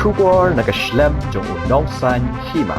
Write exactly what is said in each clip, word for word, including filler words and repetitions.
Khubor na ka shlem jong u Nongsaiñ Hima.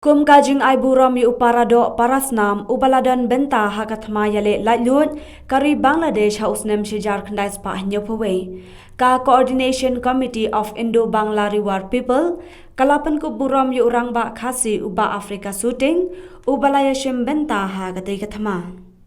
Kum ka jingai burom ïa u paradoh parasnam uba la don bynta ha ka thma ïaleh laitluid ka ri Bangladesh ha u snem shihajar khyndai spah hynñiewphew wei, ka Coordination Committee of Indo-Bangla Riwar People ka la pynkup burom ïa u rangbah Khasi u Bah Afrika Suting uba la ïashim bynta ha katei ka thma.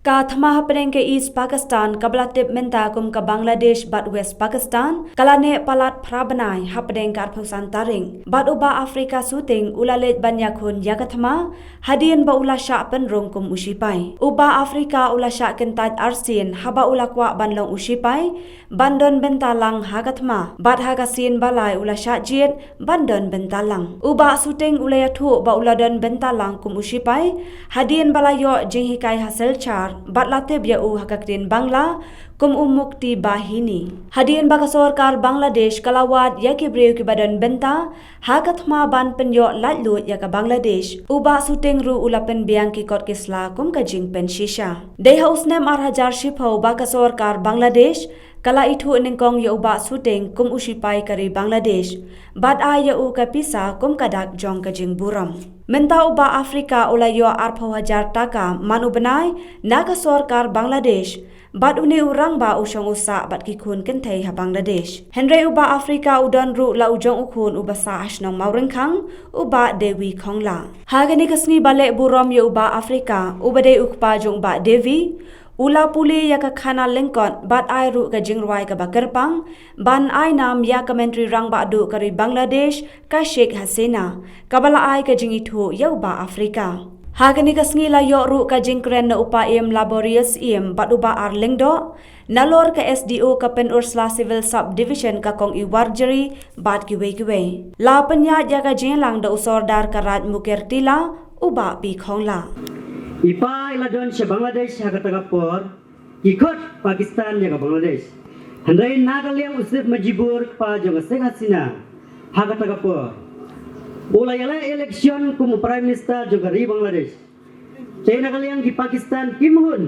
Ka thma hapdeng ka East Pakistan kaba la tip mynta kum ka Bangladesh bad West Pakistan ka la neh palat phra bnai hapdeng ka arphew san tarik, bad u Bah Afrika Suting u la leit ban ïakhun ïa ka thma hadien ba u la shah pynrung kum u shipai. U Bah Afrika u la shah kyntait arsien haba u la kwah ban long u shipai ban don bynta lang ha ka thma, bad ha ka sien ba lai u la shah jied ban don bynta lang. U Bah Suting u la ïathuh ba u la don bynta lang kum u shipai hadien ba la ïoh jinghikai ha Silchar bad la tip ïa u ha ka ktien Bangla kum u Mukti Bahini. Hadien ba ka sorkar Bangladesh ka la wad ïa ki briew kiba don bynta ha ka thma ban pynïoh laitluid ïa ka Bangladesh, u Bah Suting ruh u la pynbiang ki kot ki sla kum ka jingpynshisha. Dei ha u snem ar hajar shiphew ba ka sorkar Bangladesh ka la ithuh nyngkong ïa u Bah Suting kum u shipai ka ri Bangladesh bad ai ïa u ka pisa kum ka dak jong ka jingburom. Mynta u Bah Afrika u la ïoh arphew hajar taka man u bnai na ka sorkar Bangladesh, bad une u rangbah u shong u sah bad ki khun kynthei ha Bangladesh. Hynrei u Bah Afrika u don ruh la u jong u khun uba sah ha shnong Mawryngkhang, u Bah Dewi Khongla. Ha kane ka sngi ba leh burom ïa u Bah Afrika uba dei u kpa jong u Bah Dewi, u la pule ïa ka khana lyngkot bad ai ruh ka jingrwai kaba kyrpang ban ai nam ïa ka Myntri Rangbah Duh ka ri Bangladesh, ka Sheikh Hasina, kaba la ai ka jingithuh ïa u Bah Afrika. Ha kane ka sngi la ïoh ruh ka jingkren na u Paiem Laborious Iem bad u Bah R Lyngdoh, nalor ka S D O ka Pynursla Civil Sub Division ka Kong Iwarjri bad kiwei kiwei. La pynïaid ïa ka jingïalang da u Sordar ka Raid Mukhertila, u Bah P Khongla. I pa i la don sha Bangladesh ha kata ka por, ki khot Pakistan ïa ka Bangladesh. Hynrei na ka liang u Asif Majibur, kpa jong ka Sheikh Hasina, ha kata ka por u la ïaleh election kum u Prime Minister jong ka ri Bangladesh. Te na ka liang ki Pakistan kim hun,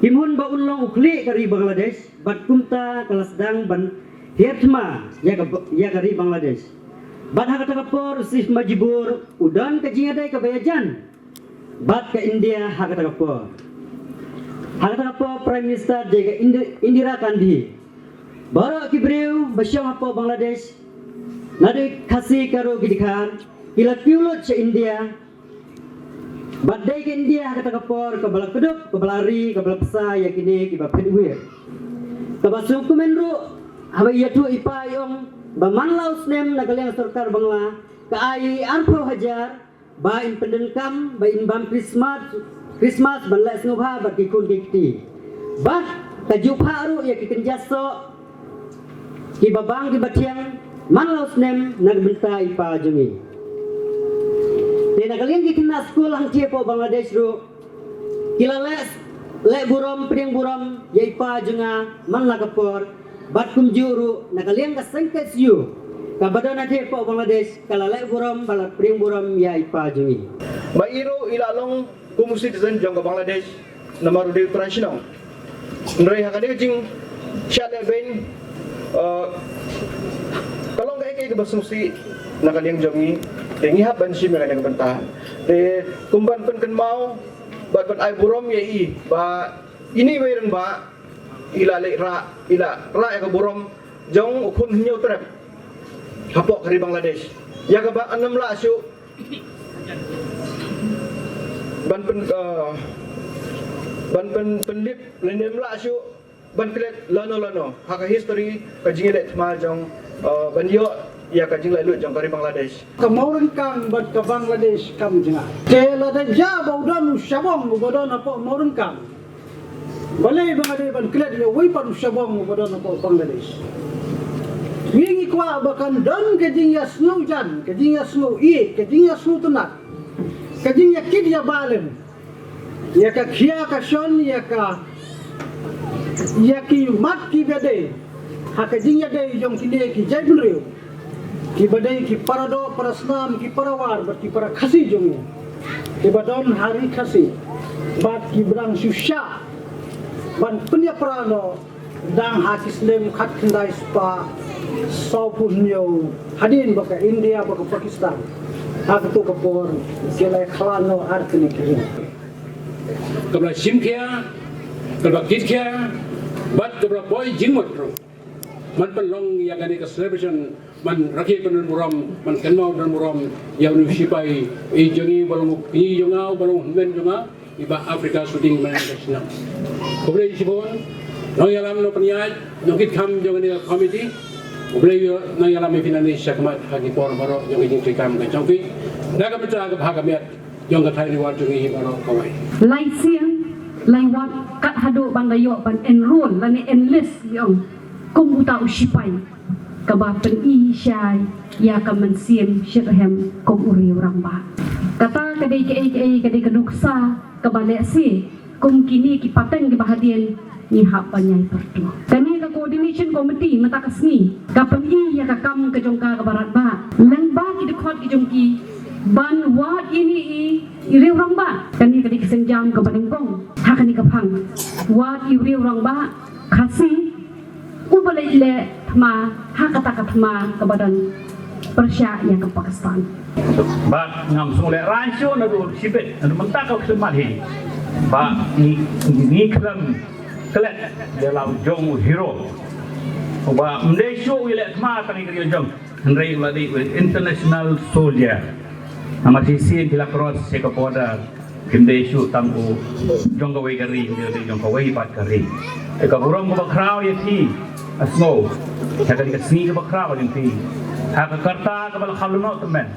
kim hun ba un long u khlieh ka ri Bangladesh, bad kumta ka la sdang ban hiar thma ïa ka, ïa ka ri Bangladesh. Bad ha kata ka por u Asif Majibur u don ka jingïadei kaba ïajan bad ka India ha kata ka por. Ha kata ka por Prime Minister dei ka Indi-, Indira Gandhi. Baroh ki briew ba shong hapoh Bangladesh, naduh Khasi, Garo, ki Dkhar, ki la kiew lut sha India. Bad dei ka India ha kata ka por kaba la kdup, kaba la ri, kaba la bsa ïa kine kiba phet wir. Kaba sngewkmen ruh haba ïathuh i pa i ong ba man la u snem na ka liang sorkar Bangla ka ai arphew hajar ba in pyndonkam, ba in bam Christmas, Christmas ban leh sngewbha bad ki khun ki kti. Bad ka ju phah ruh ïa ki kynja soh kiba bang kiba thiang man la u snem na ka bynta i pa jong ngi. Te na ka liang ki khynnah skul hangtei hapoh Bangladesh ruh ki la leh, leh burom, pdiang burom ïa i pa jong nga man la ka por. Bad kumjuh ruh na ka liang ka seng K S U kaba don hangtei hapoh Bangladesh ka la leh burom bad la pdiang burom ïa i pa jong ngi. Ba i ruh i la long kum u citizen jong ka Bangladesh namar u dei u trai shnong. Hynrei ha kane ka jingshah lehbeiñ, eh, ka long kaei kaei kaba sngewsih na ka liang jong ngi. Te ngi hap ban shim ïa kane ka bynta. Te kum ban pynkynmaw bad ban ai burom ïa i ba ine i wei rangbah i la leit rah, i la rah ïa ka burom jong u khun hynñiew trep hapoh ka ri Bangladesh. Ïa kaba ym lah shuh ban pyn, eh, ban pyn, pynlip lane ym lah shuh ban klet lano lano ha ka history ka jingïaleh thma jong, eh, ban ïoh ïa ka jinglaitluid jong ka ri Bangladesh. Ka Mawryngkang bad ka Bangladesh kam jngai. Te lada jia ba u don u shabong uba don hapoh Mawryngkang, balei ba nga dei ban klet ïa uwei pat u shabong uba don hapoh Bangladesh? Ngi ngi kwah ba kan don ka jingïasngewjan, ka jingïasngewieit, ka jingïasngewtynnat, ka jingïakit ïabalem ïa ka khia ka shon, ïa ka, ïa ki mat kiba dei ha ka jingïadei jong kine ki jaitbynriew kiba dei ki paradoh parasnam, ki parawar bad ki para Khasi jong ngi kiba don ha ri Khasi bad kiba dang shu shah ban pynïapra noh dang ha ki snem khatkhyndai spah Sawphew hynñiew hadien ba ka India bad ka Pakistan ha kato ka por ki la ïakhlad noh ar tylli ki ri. Kaba la shim khia, kaba la kit khia bad kaba la poi jingmut ruh. Man pynlong ïa kane ka celebration, man rakhe pynburom, man kynmaw pynburom ïa une u sipai, i jong ngi ba long, i jong nga ba long hynmen jong nga, i Bah Africa Shooting man ka shnong. Khublei shibun. Nongïalam, nongpynïaid, nongkit kham jong kane ka committee. Khublei, nongïalam ïa phi nangne shakhmat ha ki por baroh jong ka jingtrei kam ka jong phi. Na ka bynta ka bha ka miat jong ka thaiñ Ri War jong ngi baroh kawei. Lai sien, lai wat, kat haduh ban da ïoh ban enroll lane enlist ïa ong kum uta u sipai kaba pyni shai ïa ka mynsiem shitrhem kum u riew rangbah. Kata ka dei kaei kaei, ka dei ka nuksa kaba lehse kum kine ki pateng kiba hadien ngi hap ban ïai pyrtuh. Kane ka coordination committee mynta ka sngi ka pyni ïa ka kam ka jong ka kaba radbah. Lyngba ki dkhot ki jong ki ban wad ïa ine i riew rangbah. Kane ka dei ka sienjam kaba nyngkong ha kane ka phang. Wad ïa u riew rangbah Khasi uba leit leh thma ha kata ka thma kaba don pyrshah ïa ka Pakistan. Bad ngam sngewlehrain shuh naduh shibit, naduh mynta ka khyllipmat hi ba ngi, ngi khlem klet ïa la u jong u hero uba ym dei shuh u ïaleh thma tang ïa ka ri la jong. Hynrei u la dei u international soldier. Namar shisien ki la cross sha ka border, kim dei shuh tang u jong kawei ka ri, kim dei jong kawei pat ka ri. Te ka burom kaba khraw ïa phi, nga sngew, ha kane ka sngi kaba khraw ïa phi, ha ka karta kaba la kham lyngngoh tymmen.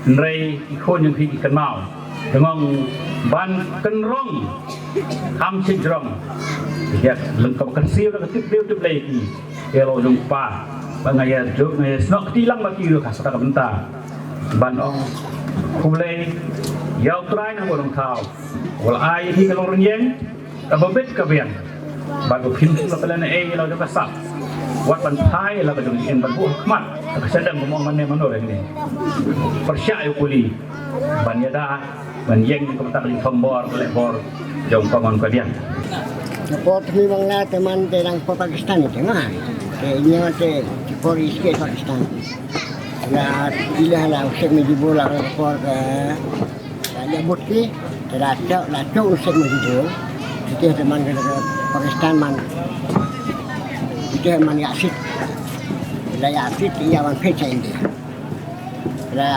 Hynrei ki khun jong phi ki kynmaw, te ngong ban kynrong kham shynrang. Ïa leng kaba kyrsiew da ka tip briew tip Blei ki. Ïa la u jong u kpa ba nga ïa jop, nga ïa snoh kti lang ba ki ruh ka sata ka bynta ban ong khublei ïa U Trai na ka nongthaw. Wat la ai ïa phi ka longrynïeng kaba bit ka biang. Bad ba phin shu la pynlehnohei ïa la u jong ka sap. Wat ban phai ïa la ka jong ka ïing ban buh ha khmat ka shandang ba mong mane mano leh kine. Pyrshah ïa u kuli ban ïada ban ïeng ïa ka bynta ka jingthombor ka lehbor jong ka mon ka diang. Ka por thymmai Bangla te man te dang por Pakistan te ma. Te ïa te por iske Pakistan. La ila la usik me jibu la ka por ka la dia bot ki te la chok la chok usik me jibu. Te te man ka Pakistan man. Te man ïa sit. La ïa sit ïa man phe cha India. La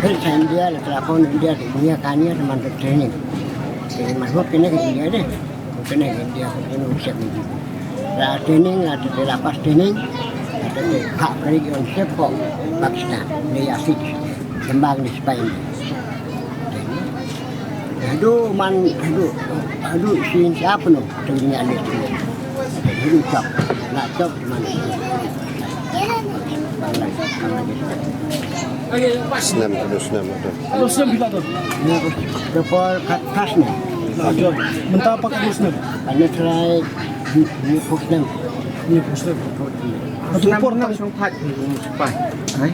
pyrshah India, la telepon India, te India kane te man training. Te man hok kene ke India de. Kene ke India, kene u sep ni. La training, la te la pas training. La te ha kari on sep ko Pakistan, ni asik. Kembang di Spain. Aduh man, aduh, aduh sin siapa no? Tengah ni. Aduh cok, nak cok mana? Snem, aduh snem, aduh. Aduh snem kita tu. Ni aku dapur kat tas ni. Aduh, mentah apa kat snem? Ane serai ni, ni pus snem. Ni pus snem. Aduh por nak song pat ni, song pat. Hai.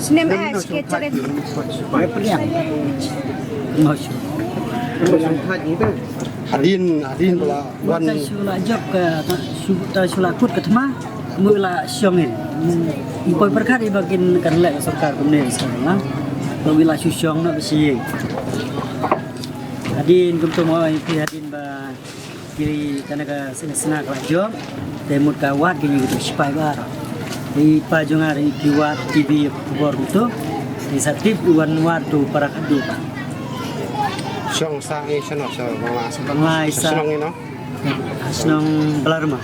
Snem eh sikit ceret. Ni pria. Hadien, hadien bala wan. Ta shu la jop ka, ta shu, ta shu la kut ka thma. Mu la shong in. Poi perkat iba kin kan leh sorkar kumne sekarang lah. Lo wi la shu shong na bisi. Hadien kum tu mo pi hadien ba kiri kana ka sena sena ka la jop. Te mut ka wat kini kita sipai ba. Di pa jong ar ki wat T V bor tu. Di satip wan wat tu para kadu. Shong sa ngi shano sa bangla. Bangla isa. Shong ino. Shnong Balarma.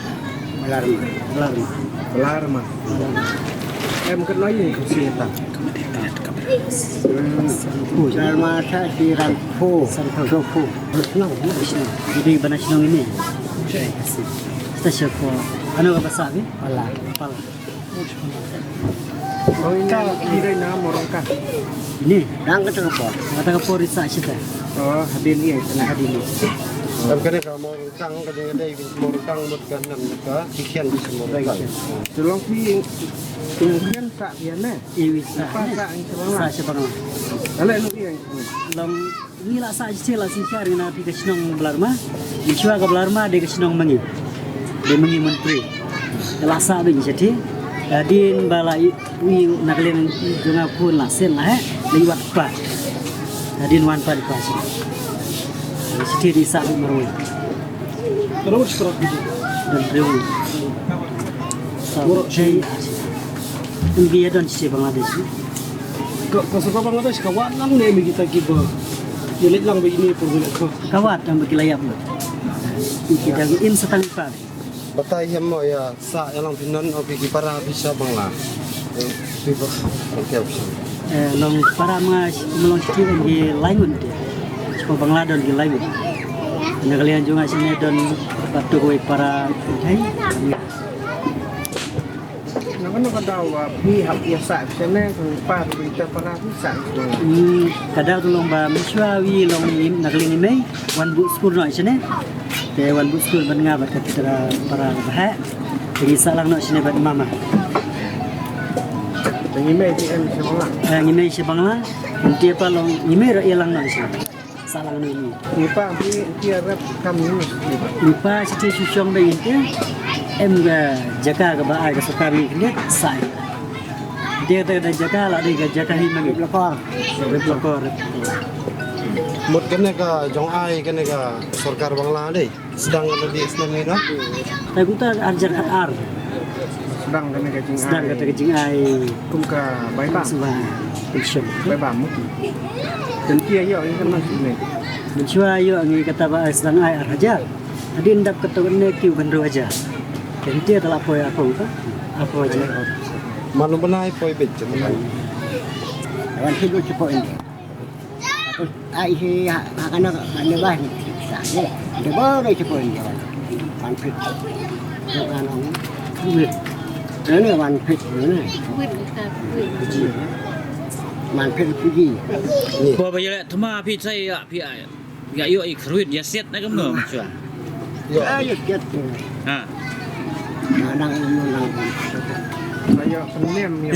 Balarma. Balarma. Balarma. Em kat noi ni kursi ta. Balarma sa si ran fu. San fu. Fu. Shnong. Shnong. Jadi bana shnong ini. Station for. Ano ka basa bi? Pala. Pala. Ka kira na morong ka. Ini. Dang kata ka por. Kata ka por isa sita. Oh, hadin iya, sana hadin iya. Tam kene ka morong tang ka ding dai bin morong tang mut ka nam ka kikian di morong tang. Tolong pi tungkian sa dia ne. Iwi sa. Pa sa ang sa. Sa siapa nama? Ale nu iya. Lam Ngi la sah shisha la shisha ri na phi ka shnong Balarma. Ngi shuwa ka Balarma de ka shnong ma ngi. De ma ngi Myntri. Ka la sah bad ngi shisha. Hadien ba la i, i na ka liang jong nga khun la shen la heh, la i wad pat. Hadien wan pat i pa shi. Shi te di sa marwei. Terus terus gitu. Don briew. Sa Borok te shi. Ngi ïa don shi Bangladesh. Ka, ka sorkar Bangladesh ka wad lang ne em ïa kita kiba ïa leit lang ba ine por ine ko. Ka wad tang ba ki la ïap. Kita ngi im sa tang pat. Batai hem mo ïa sa ïa lang phi non o phi ki para phi sha Bangla. Phi ba, okay, okay. Eh, long para ma, ma long shi ngi lai ngut te. Sha Bangla don ngi lai ngut. Na ka liang jong nga shane don pat tu wei para Thai. Na kano ka daw, ah, phi hap ïa sa shane, pa tu ita para phi sa. Hmm, ka daw tu long ba mynshuwa wi long im na ka liang i mei, wan buh skul noh shane. Te wan buh skul ban nga bad ka kita para ba heh. Te ngi sah lang noh shane bad mama. Te ngi mei te em sha Bangla. Eh, ngi mei sha Bangla. Ngi te pa long ngi mei ruh ïa lang noh shane. Sah lang noh ngi. Ngi pa ngi te rep kam ngi. Ngi pa shi te shu shong ba ngi te. Em ka jaka kaba ai ka sorkar ngi kane sah. Te te ka jaka la dei ka jaka hi ma ngi. Rep lakor. Rep lakor, rep lakor. Mut kane ka jong ai kane ka sorkar Bangla dei. Sdang kata dei snem ni na? Te kumta ar hajar khat ar. Sdang kane ka jingai. Sdang kata ka jingai. Kum ka bai bam. Suba. Pension. Bai bam mut. Kan kia ïoh ngi kan masuk ni. Mynshuwa ïoh ngi kata ba sdang ai ar hajar. Hadien dap kata ne kiew kan hynriew hajar. Kan te ta la poi ar phew ka. Ar phew hajar. Malu bnai poi bit. Wan hidu chepo ini. Ai hi ha, ha kana ka ne bah ni. Sa ne. De bo de chepo ni. Wan pit. Ka nong. Wit. Ne wan pit ne. Wan pit puji. Ba ba ïa le thma phi sai ïa phi ai. Ïa ïoh i khrwit ïa siat na kam no chua. Ïa ïa siat. Ha. Nang nang. Ïa pynlem ïa.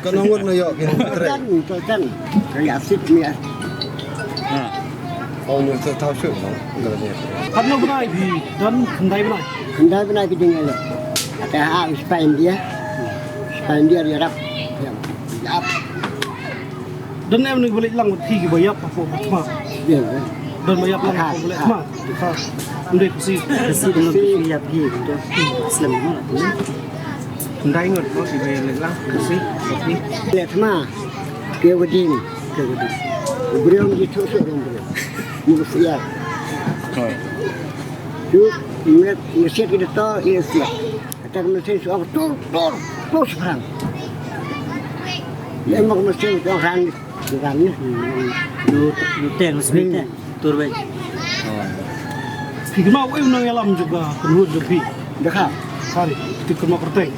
Ka nong ngut no ïa kin. Kan to kan. Ka ïa sit mi. Ha. Au nyu to tau shu no. Katno bnai phi don? Khyndai bnai. Khyndai bnai ki ding le. Ata ha Spain dia. Spain dia dia rap. Yap. Don em ni ba leit lang wat phi ki ba ïap hapoh thma. Ïa, ïa. Don ba ïap lang hapoh ba leit thma. Ha. Ym dei Khasi. Khasi don ki ïap hi. Slem ma. Khyndai ngut mo ki ba leit lang Khasi. Leit thma. Ke wading. Ke wading. Briew ji tu se briew. Ni usia. Hoi. Tu nget nget ki to, ïa usia. Kata ka mesin suang tur, tur, tur seberang. Ïa, emang ka mesin suang ran, ran ni. Hmm. Lu, lu teng, lu semi teng. Tur wei. Phi kynmaw wei u nongïalam jong ka kynhun jong phi? Dakha. Sari, phi kynmaw kyrteng?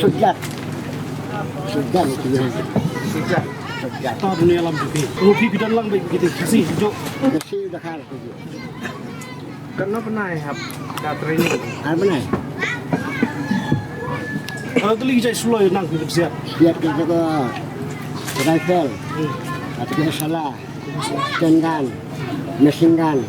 Sujat. Sujat itu ya. Sujat. Sujat. Ta u nongïalam jong phi. Phi phi don lang bad kita Khasi jong. Khasi Dakha. Katno bnai hap ka training? Ar bnai. Ar tylli ki jait suloi nang ki siat? Siat ki jaka rifle. Hmm. Ati ki sala. Gun, machine gun.